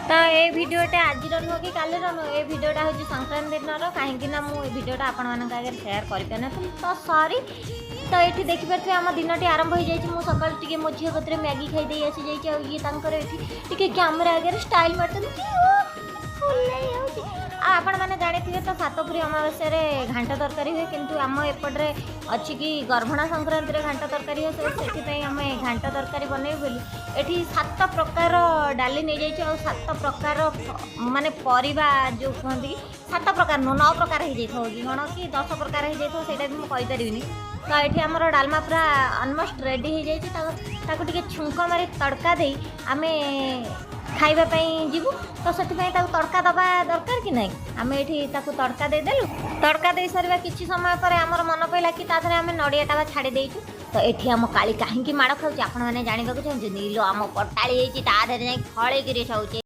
ତ ଏ ଭିଡ଼ିଓଟା ଆଜିର ନୁହଁ କି କାଲିର ନୁହଁ, ଏ ଭିଡ଼ିଓଟା ହେଉଛି ସଂକ୍ରାନ୍ତି ଦିନର। କାହିଁକି ନା ମୁଁ ଏ ଭିଡ଼ିଓଟା ଆପଣମାନଙ୍କ ଆଗରେ ସେୟାର କରିପାରିନଥିଲି, ତ ସରି। ତ ଏଠି ଦେଖିପାରୁଥିବେ, ଆମ ଦିନଟି ଆରମ୍ଭ ହୋଇଯାଇଛି। ମୁଁ ସକାଳୁ ଟିକେ ମୋ ଝିଅ କତିରେ ମ୍ୟାଗି ଖାଇ ଦେଇ ଆସିଯାଇଛି। ଆଉ ଇଏ ତାଙ୍କର ଏଠି ଟିକେ କ୍ୟାମେରା ଆଗରେ ଷ୍ଟାଇଲ୍ ମାରୁଛନ୍ତି, ଫୁଲେଇ ହେଉଛି। ଆଉ ଆପଣମାନେ ଜାଣିଥିବେ ତ, ସାତପୁରୀ ଅମାବାସ୍ୟାରେ ଘାଣ୍ଟ ତରକାରୀ ହୁଏ। କିନ୍ତୁ ଆମ ଏପଟରେ ଅଛି କି ଗର୍ଭଣା ସଂକ୍ରାନ୍ତିରେ ଘାଣ୍ଟ ତରକାରୀ ହୁଏ। ସେଥିପାଇଁ ଆମେ ଘାଣ୍ଟ ତରକାରୀ ବନେଇବୁ ବୋଲି ଏଠି ସାତ ପ୍ରକାର ଡାଲି ନେଇଯାଇଛୁ। ଆଉ ସାତ ପ୍ରକାର ମାନେ ପରିବା ଯେଉଁ କୁହନ୍ତି କି, ସାତ ପ୍ରକାର ନୁହଁ, ନଅ ପ୍ରକାର ହେଇଯାଇଥିବ କି କ'ଣ କି 10 ପ୍ରକାର ହେଇଯାଇଥିବ, ସେଇଟା ବି ମୁଁ କହିପାରିବିନି। ତ ଏଠି ଆମର ଡାଲମା ପୁରା ଅଲମୋଷ୍ଟ ରେଡ଼ି ହେଇଯାଇଛି। ତାକୁ ଟିକେ ଛୁଙ୍କ ମାରି ତଡ଼କା ଦେଇ ଆମେ ଖାଇବା ପାଇଁ ଯିବୁ। ତ ସେଥିପାଇଁ ତାକୁ ତଡ଼କା ଦେବା ଦରକାର କି ନାହିଁ? ଆମେ ଏଠି ତାକୁ ତଡ଼କା ଦେଇଦେଲୁ। ତଡ଼କା ଦେଇ ସାରିବା କିଛି ସମୟ ପରେ ଆମର ମନେ ପଡ଼ିଲା କି ତା ଦେହରେ ଆମେ ନଡ଼ିଆଟା ବା ଛାଡ଼ି ଦେଇଛୁ। ତ ଏଠି ଆମ କାଳି କାହିଁକି ମାଡ଼ ଖାଉଛି, ଆପଣମାନେ ଜାଣିବାକୁ ଚାହୁଁଛନ୍ତି? ଇଲୋ, ଆମ ପଟାଳି ହେଇଛି, ତା ଦେହରେ ଯାଇ ଫଳେଇକିରି ଖାଉଛି।